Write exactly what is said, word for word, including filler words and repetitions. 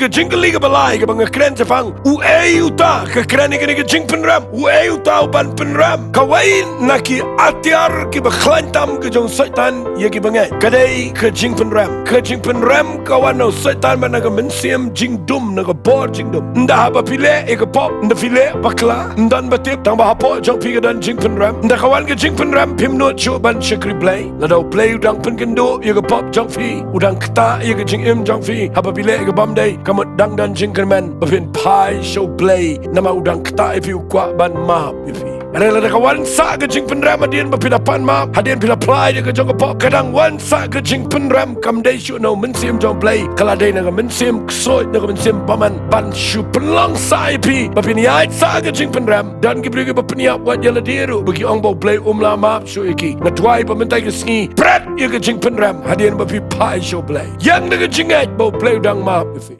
Ka jingkylli kaba lai kaba nga kren shaphang, uei uta ka kren ïa kane ka jingpynrem, uei uta u ban pynrem? Kawei na ki atiar kiba khlaiñ tam ka jong Soitan ïa kiba ngeit ka dei ka jingpynrem. Ka jingpynrem ka wan na u Soitan bad na ka mynsiem jingdum, na ka bor jingdum. Ynda haba phi leh ïa ka pop, ynda phi leh bakla, ym don ba tip, tang ba hapoh jong phi ka don jingpynrem. Ynda ka wan ka jingpynrem, phim nud shuh ban shakri Blei. Lada U Blei u dang pynkynduh ïa ka pop jong phi, u dang ktah ïa ka jingim jong phi, haba phi leh ïa ka bym dei, ka mut dang don jingkyrmen ba phin phai sha U Blei, namar u dang ktah ïa phi, u kwah ban map ïa phi. Hynrei lada ka wan sah ka jingpynrem, hadien ba phi la pan map, hadien phi la phla ïa ka jong ka pop, ka dang wan sah ka jingpynrem, kam dei shuh na u mynsiem jong U Blei, ka la dei na ka mynsiem ksuid, na ka mynsiem bymman, ban shu pynlong sah ïa phi ba phin ïaid sah ka jingpynrem. Don ki briew kiba pynïap wat ïa lade ruh ba ki ong ba U Blei um lah map shuh ïa ki. Nga duwai ba mynta ka sngi, bret ïa ka jingpynrem hadien ba phi phai sha U Blei. Ïeng da ka jingngeit ba U Blei u dang map ïa phi.